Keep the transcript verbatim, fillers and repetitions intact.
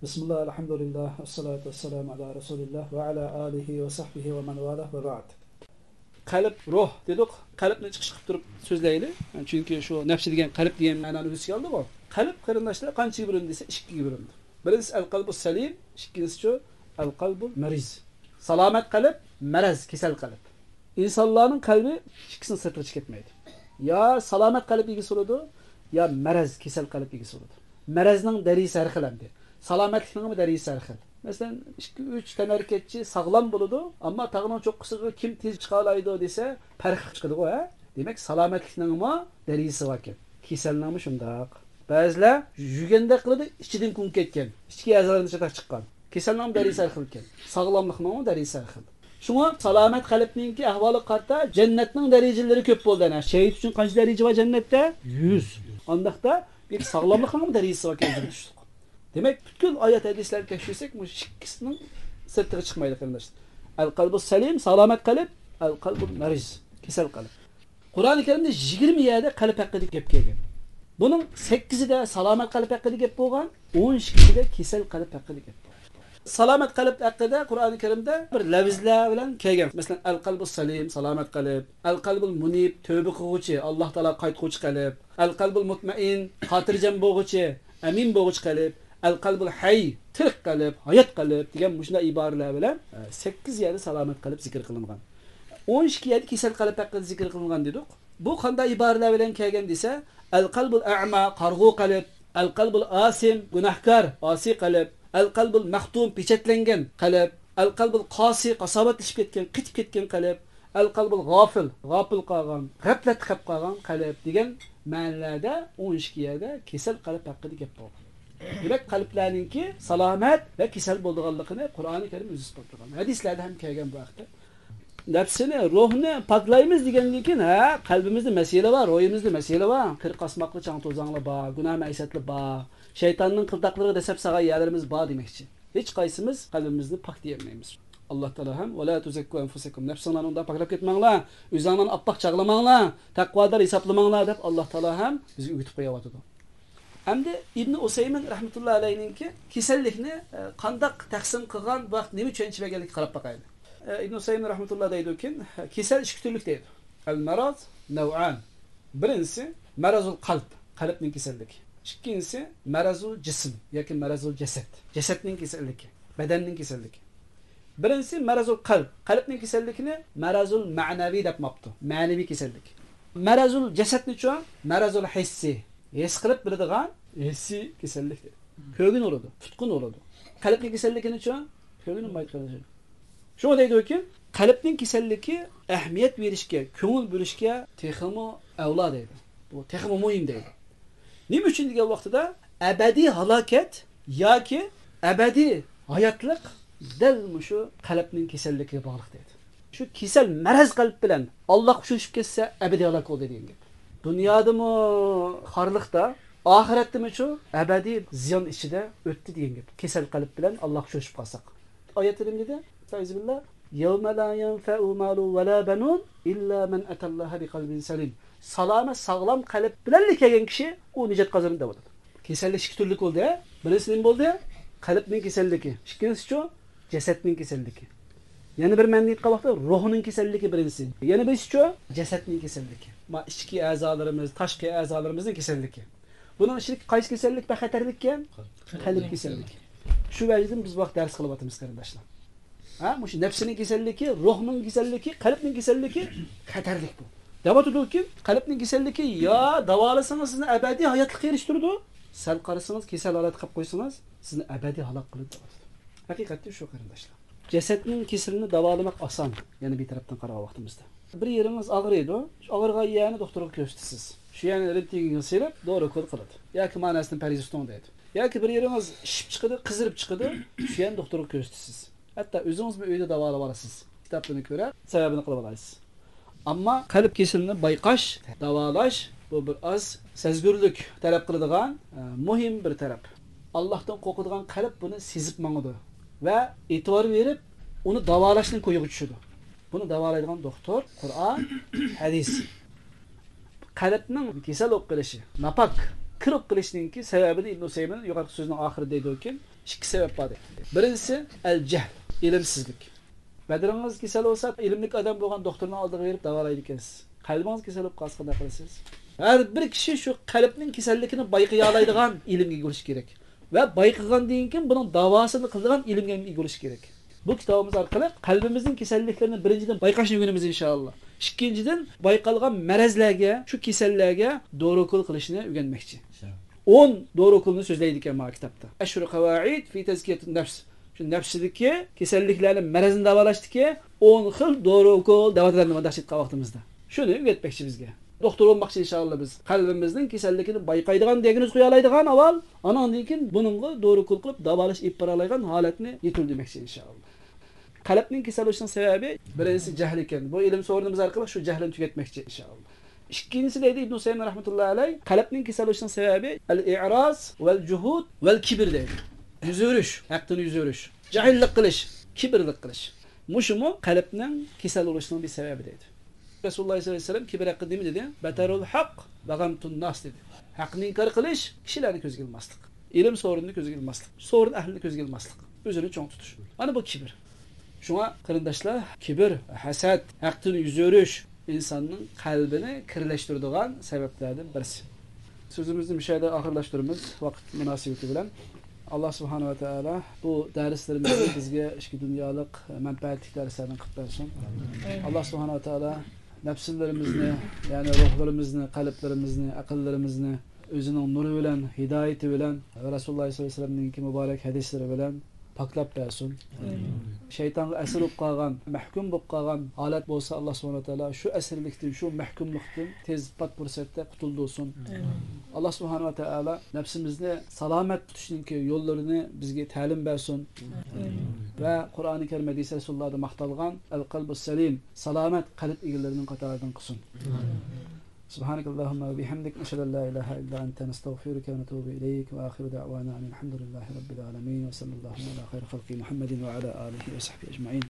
بىسمىللا، ئەلھەمدۇلىللا، ۋەسسالاتۇ ۋەسسالامۇ ئالا رەسۇلىللا ۋە ئالا ئالىھى ۋە سەھبىھى ۋە مەن ۋالا ۋە بەئد. قەلب، روھ دېدۇق. قەلبنى چىقىش قىلىپ تۇرۇپ سۆزلەيلى. چۈنكى شۇ نەپسى دېگەن قەلب دېگەن مەنانى ئۆز ئىچىگە ئالىدىغۇ. قەلب، قېرىنداشلار، قانچىگە بۆلۈنىدۇ دېسە، ئىككىگە بۆلۈنىدۇ. بىرىنچىسى ئەل قەلبۇ سەلىم، ئىككىنچىسى شۇ ئەل قەلبۇ مەرىز. سالامەت قەلب، مەرەز، كېسەل قەلب. ئىنسانلارنىڭ قەلبى ئىككىسىنىڭ سىرتىغا چىقىپ كەتمەيدۇ. يا سالامەت قەلب ئىگىسى بولىدۇ، يا مەرەز، كېسەل قەلب ئىگىسى بولىدۇ. مەرەزنىڭ دەرىجىسى ھەر خىل ئەمدى. سالامەتلىكنىڭمۇ دەرىجىسى ھەر خىل. مەسىلەن، ئىككى، ئۈچ تەنھەرىكەتچى ساغلام بولىدۇ، ئەمما تاغنىڭ چوققىسىغا كىم تېز چىقالايدۇ دېسە، پەرق چىقىدىغۇ، ھە؟ دېمەك، سالامەتلىكنىڭمۇ دەرىجىسى باركەن. كېسەلنىڭمۇ شۇنداق. بەزىلەر يۈگەندەك قىلىدۇ، ئىچىدىن كۇڭ كەتكەن، ئىچكى ئەزالىرىدىن چاتاق چىققان. كېسەلنىڭمۇ دەرىجىسى ھەر خىلكەن. ساغلاملىقنىڭمۇ دەرىجىسى ھەر خىل. شۇڭا سالامەت قەلبنىڭكى ئەھۋالىغا قارىتا جەننەتنىڭ دەرىجىلىرى كۆپ بولدى. ئەنە شېھىت ئۈچۈن قانچە دەرىجە بار جەننەتتە؟ يۈز. ئانداقتا بىر ساغلاملىقنىڭمۇ دەرىجىسى باركەن، ئۆزىگە تۇشلۇق. دېمەك، پۈتكۈل ئايەت ھەدىسلەرنى تەكشۈرسەك، مۇشۇ ئىككىسىنىڭ سىرتىغا چىقمايدۇ، قېرىنداشلار. ئەل قەلبۇ سەلىم، سالامەت قەلب، ئەل قەلبۇ مەرىز، كېسەل قەلب. قۇرئانى كەرىمدە يىگىرمە يەردە قەلب ھەققىدە گەپ كەلگەن. بۇنىڭ سەككىزىدە سالامەت قەلب ھەققىدە گەپ بولغان، ئون ئىككىسىدە كېسەل قەلب ھەققىدە گەپ بولغان. سالامەت قەلب ھەققىدە قۇرئانى كەرىمدە بىر لەۋزلەر بىلەن كەلگەن. مەسىلەن، ئەل قەلبۇ سەلىم، سالامەت قەلب، ئەل قەلبۇل مۇنىب، تۆبە قىلغۇچى، ئاللا تائالاغا قايتقۇچى قەلب، ئەل قەلبۇل مۇتمەئىن، خاتىرجەم بولغۇچى، ئەمىن بولغۇچى قەلب، ئەل قەلبۇل ھەي، تىرىك قەلب، ھايات قەلب دېگەن مۇشۇنداق ئىبارىلەر بىلەن، ئە، سەككىز يەردە سالامەت قەلب زىكىر قىلىنغان. ئون ئىككى يەردە كېسەل قەلب ھەققىدە زىكىر قىلىنغان دېدۇق. بۇ قانداق ئىبارىلەر بىلەن كەلگەن دېسە، ئەل قەلبۇل ئەما، قارىغۇ قەلب، ئەل قەلبۇل ئاسىم، گۇناھكار، ئاسىي قەلب، ئەل قەلبۇل مەختۇم، پېچەتلەنگەن قەلب، ئەل قەلبۇل قاسى، قاساۋەتلىشىپ كەتكەن، قېتىپ كەتكەن قەلب، ئەل قەلبۇل غافىل، غاپىل قالغان، غەپلەتتە قېلىپ قالغان قەلب دېگەن مەنىلەردە ئون ئىككى يەردە كېسەل قەلب ھەققىدە گەپ بولغان. دېمەك، قەلبلەرنىڭكى سالامەت ۋە كېسەل بولىدىغانلىقىنى قۇرئانى كەرىم ئۆزى ئىسپاتلىغان. ھەدىسلەردە ھەم كەلگەن بۇ ھەقتە. نەپسىنى، روھنى پاكلايمىز دېگەندىن كېيىن، ھە، قەلبىمىزدە مەسىلە بار، روھىمىزدا مەسىلە بار، قىرىق ئاسماقلىق چاڭ-توزاڭلار بار، گۇناھ مەئسىيەتلەر بار، شەيتاننىڭ قىلتاقلىرىغا دەسسەپ سالغان يەرلىرىمىز بار دېمەكچى. ھېچقايسىمىز قەلبىمىزنى پاك دېيەلمەيمىز. ئاللا تائالا ھەم، «ۋەلا تۇزەككۇ ئەنفۇسەكۇم»، نەپسىڭلارنى ئۇنداق پاكلاپ كەتمەڭلار، ئۆزۈڭلارنى ئاپئاق چاغلىماڭلار، تەقۋادار ھېسابلىماڭلار دەپ ئاللا تائالا ھەم بىزگە ئۆگىتىپ قويۇۋاتىدۇ. ئەمدى ئىبنى ئۇسەيمىن رەھمەتۇللا ئەلەيھنىڭكى كېسەللىكنى، ئە، قانداق تەقسىم قىلغان، بۇ ھەقتە نېمە چۈشەنچە بەرگەنلىكىگە قاراپ باقايلى. ئە، ئىبنى ئۇسەيمىن رەھمەتۇللا دەيدۇكى، كېسەل ئىككى تۈرلۈك دەيدۇ. ئەل مەراز نەۋئان. بىرىنچىسى مەرەزۇل قەلب، قەلبنىڭ كېسەللىكى. ئىككىنچىسى مەرەزۇل جىسىم ياكى مەرەزۇل جەسەد، جەسەدنىڭ كېسەللىكى، بەدەننىڭ كېسەللىكى. بىرىنچىسى مەرەزۇل قەلب، قەلبنىڭ كېسەللىكىنى مەرەزۇل مەنەۋى دەپ ماپتۇ، مەنىۋى كېسەللىك. مەرەزۇل جەسەدنىچۇ؟ مەرەزۇل ھېسسىي، ھېس قىلىپ بىلىدىغان ھېسسىي كېسەللىك. كۆرگىنى ئۇرىدۇ، تۇتقىنى ئۇرىدۇ. قەلبنىڭ كېسەللىكىنىچۇ؟ كۆرگىنى ئۇرمايدۇ، قېرىنداشلار. شۇڭا دەيدۇكى، قەلبنىڭ كېسەللىكى ئەھمىيەت بېرىشكە، كۆڭۈل بۆلۈشكە تېخىمۇ ئەۋلا دەيدۇ. بۇ تېخىمۇ مۇھىم دەيدۇ. نېمە ئۈچۈن دېگەن ۋاقتىدا، ئەبەدىي ھالاكەت ياكى ئەبەدىي ھاياتلىق دەل مۇشۇ قەلبنىڭ كېسەللىكىگە باغلىق دەيدۇ. شۇ كېسەل مەرەز قەلب بىلەن ئاللاغا ئۇچرىشىپ كەتسە، ئەبەدىي ھالاك بولدى دېگەن گەپ. دۇنيادىمۇ خارلىقتا، ئاخىرەتتىمۇ شۇ ئەبەدىي زىيان ئىچىدە ئۆتتى دېگەن گەپ. كېسەل قەلب بىلەن ئاللاغا ئۇچرىشىپ قالساق. ئايەتتە نېمە دېدى؟ ئەستەئىزۇبىللا. يَوْمَ لَا يَنْفَعُ مَالٌ وَلَا بَنُونَ إِلَّا مَنْ أَتَى اللَّهَ بِقَلْبٍ سَلِيمٍ. سالامەت، ساغلام قەلب بىلەنلا كەلگەن كىشى ئۇ نىجات قازىنىدۇ دەۋاتىدۇ. كېسەللىك ئىككى تۈرلۈك بولدى. بىرىنچىسى نېمە بولدى؟ قەلبنىڭ كېسەللىكى. ئىككىنچىسىچۇ؟ جەسەتنىڭ كېسەللىكى. يەنە بىر مەنىدە ئېيتقان ۋاقىتتا روھنىڭ كېسەللىكى بىرىنچىسى. يەنە بىرسىچۇ؟ جەسەتنىڭ كېسەللىكى. ما ئىچكى ئەزالىرىمىز، تاشقى ئەزالىرىمىزنىڭ كېسەللىكى. بۇنىڭ ئىچىدىكى قايسى كېسەللىك بەك خەتەرلىككەن؟ قەلب كېسەللىكى. شۇ ۋەجىدىن بىز بۇ ۋاقىت دەرس قىلىۋاتىمىز، قېرىنداشلار. ھە، مۇشۇ نەپسىنىڭ كېسەللىكى، روھنىڭ كېسەللىكى، قەلبنىڭ كېسەللىكى خەتەرلىك بۇ. دەۋاتىدۇكى، قەلبنىڭ كېسەللىكى يا داۋالىسىڭىز سىزنى ئەبەدىي ھاياتلىققا ئېرىشتۈرىدۇ، سەل قارىسىڭىز كېسەل ھالەتكە قاپقويسىڭىز سىزنى ئەبەدىي ھالاك قىلىدۇ دەۋاتىدۇ. ھەقىقەتتە شۇ، قېرىنداشلار. جەسەتنىڭ كېسىلىنى داۋالىماق ئاسان، يەنە بىر تەرەپتىن قارىغان ۋاقتىمىزدا. بىر يېرىڭىز ئاغرىيدۇ، شۇ ئاغرىغان يەرنى دوختۇرغا كۆرسىتىسىز. شۇ يەرنى رېنتگېنگە سېلىپ، دورا ئوكول قىلىدۇ. ياكى مانا نەرسىنى پەرھىز تۇتۇڭ دەيدۇ. ياكى بىر يېرىڭىز شىشىپ چىقىدۇ، قىزىرىپ چىقىدۇ، شۇ يەرنى دوختۇرغا كۆرسىتىسىز. ھەتتا ئۆزىڭىزمۇ ئۆيدە داۋالىۋالىسىز. كىتابتىن كۆرۈپ، سەۋەبىنى قىلىۋالايسىز. ئەمما قەلب كېسىلىنى بايقاش، داۋالاش، بۇ بىر ئاز سەزگۈرلۈك تەلەپ قىلىدىغان، ئە، مۇھىم بىر تەرەپ. ئاللاھتىن قورقىدىغان قەلب بۇنى سېزىپ ماڭىدۇ ۋە ئېتىبار بېرىپ، ئۇنى داۋالاشنىڭ كويىغا چۈشىدۇ. بۇنى داۋالايدىغان دوختۇر، قۇرئان، ھەدىس. قەلبنىڭ كېسەل بولۇپ قېلىشى، ناپاك، كىر بولۇپ قېلىشىنىڭكى سەۋەبىنى ئىبن ئۇسەيمىن يۇقىرىقى سۆزىنىڭ ئاخىرىدا دەيدۇكى، ئىككى سەۋەب بار دەيدۇ. بىرىنچىسى، ئەل جەھل، ئىلىمسىزلىك. بەدىنىڭىز كېسەل بولسا، ئىلىملىك ئادەم بولغان دوختۇرنىڭ ئالدىغا بېرىپ داۋالايدىكەنسىز. قەلبىڭىز كېسەل بولۇپ قالسا قانداق قىلىسىز؟ ھەر بىر كىشى شۇ قەلبنىڭ كېسەللىكىنى بايقىيالايدىغان ئىلىمگە ئىگە بولۇشى كېرەك. ۋە بايقىغاندىن كېيىن بۇنىڭ داۋاسىنى قىلىدىغان ئىلىمگە ئىگە بولۇشى كېرەك. بۇ كىتابىمىز ئارقىلىق قەلبىمىزنىڭ كېسەللىكلىرىنى بىرىنچىدىن بايقاشنى ئۆگىنىمىز، ئىنشائاللا. ئىككىنچىدىن، بايقالغان مەرەزلەرگە، شۇ كېسەللەرگە دورا ئوكۇل قىلىشنى ئۆگەنمەكچى. ئون دورا ئوكۇلنى سۆزلەيدىكەن مانا كىتابتا. ئەشرۇ قەۋائىد فى تەزكىيەتىن نەفس. شۇ نەپسىدىكى كېسەللىكلەرنى، مەرەزنى داۋالاشتىكى ئون خىل دورا ئوكۇل دەۋاتىدۇ مۇنداق ئېيتقان ۋاقتىمىزدا. شۇنى ئۆگەتمەكچى بىزگە. دوختۇر بولماقچى ئىنشائاللا بىز. قەلبىمىزنىڭ كېسەللىكىنى بايقايدىغان، دىياگنوز قويالايدىغان ئاۋۋال، ئاناندىن كېيىن بۇنىڭغا دورا ئوكۇل قىلىپ داۋالاش ئېلىپ بارالايدىغان ھالەتنى يېتىلدۈرمەكچى ئىنشائاللا. قەلبنىڭ كېسەل بولۇشىنىڭ سەۋەبى، بىرىنچىسى جەھل ئىكەن. بۇ ئىلىم سورۇنىمىز ئارقىلىق شۇ جەھلىنى تۈگەتمەكچى ئىنشائاللا. ئىككىنچىسى دەيدۇ ئىبنۇ ئۇسەيمىن رەھمەتۇللاھى ئەلەيھ، قەلبنىڭ كېسەل بولۇشىنىڭ سەۋەبى ئەل ئىراز ۋەل جۇھۇد ۋەل كىبىر دەيدۇ. يۈز ئۆرۈش، ھەقتىن يۈز ئۆرۈش، جاھىللىق قىلىش، كىبىرلىق قىلىش. مۇشۇمۇ قەلبنىڭ كېسەل بولۇشىنىڭ بىر سەۋەبى دەيدۇ. رەسۇلۇللاھ سەللەللاھۇ ئەلەيھى ۋەسەللەم كىبىر ھەققىدە نېمە دېدى؟ بەتەرۇل ھەق ۋە غەمتۇن ناس دېدى. ھەقنى ئىنكار قىلىش، كىشىلەرنى كۆزگە ئىلماسلىق. ئىلىم سورۇننى كۆزگە ئىلماسلىق. سورۇن ئەھلىنى كۆزگە ئىلماسلىق. ئۆزىنى چوڭ تۇتۇش. مانا بۇ كىبىر. شۇڭا قېرىنداشلار، كىبىر، ھەسەت، ھەقتىن يۈز ئۆرۈش ئىنساننىڭ قەلبىنى كىرلەشتۈرىدىغان سەۋەبلەردىن بىرسى. سۆزىمىزنى مۇشۇ يەردە ئاخىرلاشتۇرىمىز، ۋاقىت مۇناسىۋىتى بىلەن. ئاللا سۇبھانەھۇ ۋە تائالا بۇ دەرسلىرىمىزنى بىزگە ئىچكى دۇنيالىق مەنپەئەتلىك دەرسلەردىن قىلىپ بەرسۇن. ئاللا سۇبھانەھۇ ۋە تائالا نەپسلىرىمىزنى، يەنى روھلىرىمىزنى، قەلبلىرىمىزنى، ئەقىللىرىمىزنى ئۆزىنىڭ نۇرى بىلەن، ھىدايىتى بىلەن ۋە رەسۇلۇللاھ سەللەللاھۇ ئەلەيھى ۋەسەللەمنىڭكى مۇبارەك ھەدىسلىرى بىلەن پاكلاپ بەرسۇن. ئامىن. شەيتانغا ئەسىر بولۇپ قالغان، مەھكۇم بولۇپ قالغان ھالەت بولسا، ئاللا سۇبھانەھۇ ۋە تائالا شۇ ئەسىرلىكتىن، شۇ مەھكۇملۇقتىن تېز پات پۇرسەتتە قۇتۇلدۇرسۇن. ئامىن. ئاللا سۇبھانەھۇ ۋە تائالا نەپسىمىزنى سالامەت تۇتۇشنىڭكى يوللىرىنى بىزگە تەلىم بەرسۇن. ئامىن. ۋە قۇرئانى كەرىم، ھەدىس رەسۇلۇللاھدا ماختالغان ئەل قەلبۇس سەلىم، سالامەت قەلب ئىگىلىرىنىڭ قاتارىدىن قىلسۇن. سبحانك اللهم وبحمدك، نشهد أن لا إله إلا أنت، نستغفرك ونتوب إليك، وآخر دعوانا أن الحمد لله رب العالمين، وصلى اللهم على خير خلقه محمد وعلى آله وصحبه أجمعين.